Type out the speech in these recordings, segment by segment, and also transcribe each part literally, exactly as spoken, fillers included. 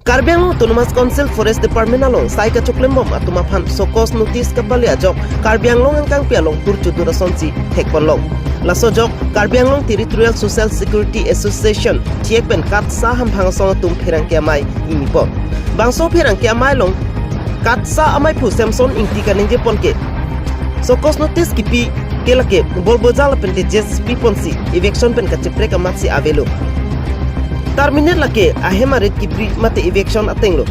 Karbi Anglong Autonomous Council Forest Department along sai kachoklembom atum aphan show cause notice kapale ajok Karbi Anglong angkangpi along tur chudur asonsi thekponlong. Laso ajok Karbi Anglong Territorial Social Security Association thiek pen KATSSA hamphang asong atum pherangke amei ingpon. Bangso pherangke amei along KATSSA ameiphu Samson Ingti kaningjepon ke show cause notice kipi ke lake Bolbazar lapen te J C B ponsi eviction pen kacheprek amatsi avelo. Terminate lake ahem arit kipri mate eviction atenglo.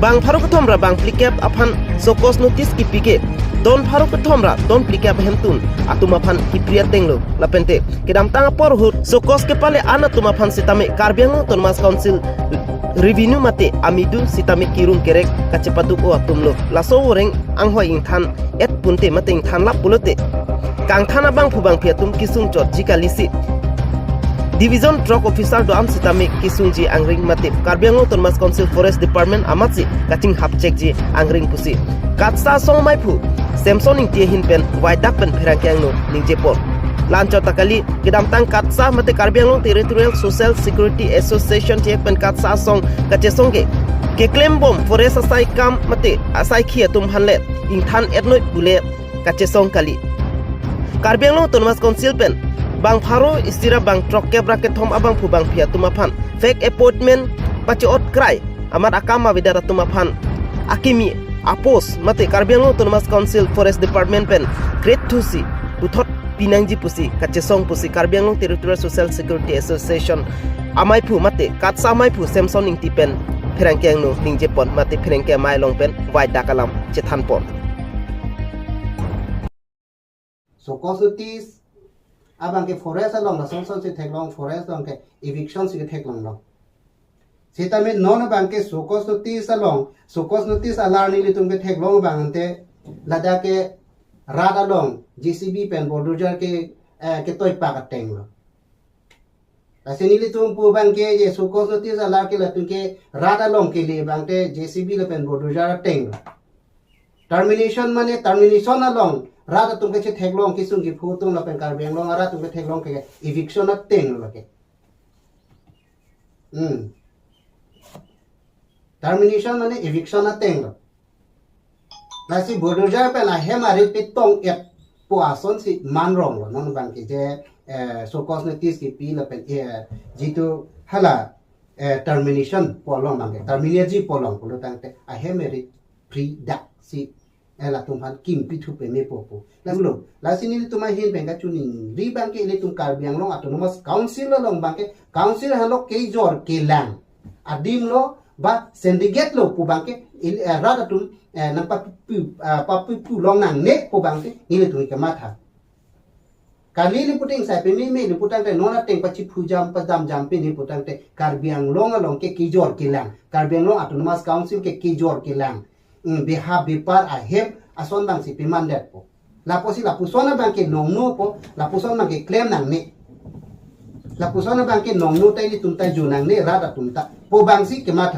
Bang pharo kethom ra bang phlikep aphan show cause notice kipi ke don pharo kethom ra don phlikep ahemtun atum aphan kipri atenglo. Lapen te kedamtang apor ahut show cause kepale an atum aphan sitame Karbi Anglong Autonomous Council revenue mate amidu sitame kirung kerek kachepaduk-o atumlo. Laso voreng anghoi ingthan et punte mate ingthan lap pulote kangthan abangphu bangphi atum kesung chotji kalisi. Division Truck Officer do-an sitame kesungji angring mate Karbi Anglong Autonomous Council Forest Department amatsi kachinghap chekji angring pusi KATSSA asong ameiphu Samson Ingti ahin pen vaidak pen pherangke angno ningjepon. La-anchot ta kali, kedamtang KATSSA mate Karbi Anglong Territorial Social Security Association thiek pen KATSSA asong kachesong ke keklembom forest asai kam mate asaikhi atum aphanle ingthan et noi pule kachesong kali. Karbi Anglong Autonomous Council pen bang pharo isi ra bang throkkep ra kethom abangphu bangphi atum aphan fake appointment pache-ot krai amat akam avedet atum aphan akimi a-post mate Karbi Anglong Autonomous Council Forest Department pen kret thusi puthot pinangji pusi kachesong pusi Karbi Anglong Territorial Social Security Association ameiphu mate KATSSA ameiphu Samson Ingti pen pherangke angno ningjepon mate pherangke amei along pen vaidak alam chethanpon. Show cause notice abang ke forest along lason sonsi theklong, forest along ke eviction si ketheklonglo. Sitame non abang ke show cause notice along, show cause notice alar nelitum ketheklong abang ante ladak ke rat along J C B pen bulldozer ke, eh, ketoipak atenglo. Lasi nelitum pu abang ke je show cause notice alar ke latum ke rat along kele abang te J C B lapen bulldozer atenglo. Termination mane termination along rat atum kechetheklong kesung kephu atum lapen Karbi Anglong arat atum ketheklong ke eviction atenglo ke. Hmm. Termination mane eviction atenglo. Lasi bulldozer pen ahem arit pitong et pu asonsi manronglo non abang ke je, eh, show cause notice kipi lapen, eh, jitu hala, eh, termination pu along abang ke terminate ji pu along pulo tangte ahem arit pri daksi, eh, latum aphan kim pithu peme popo. Lalu, lasi nelitum ahin pen kachiningri abang ke ilitum Karbi Anglong Autonomous Council along abang ke council halo kejor kelang adim lo ba syndicate lo pu abang ke ili, eh, rat atum, eh, nangpapu, ah, papupu longnangne pu abang ke nelitum kematha. Kali li puting sai peme me li putangte non ateng pachiphujam padamjam pini putangte Karbi Anglong along ke kejor kelang. Karbi Anglong Autonomous Council ke kejor kelang. Hmm, beha bepar ahem ason abangsi pemandetpo. Lapusi lapuson abang ke nongnopo, lapuson abang ke klem nangne. Lapuson abang ke nongno ta ilitum ta jo nangne rat atum ta pu abangsi kematha.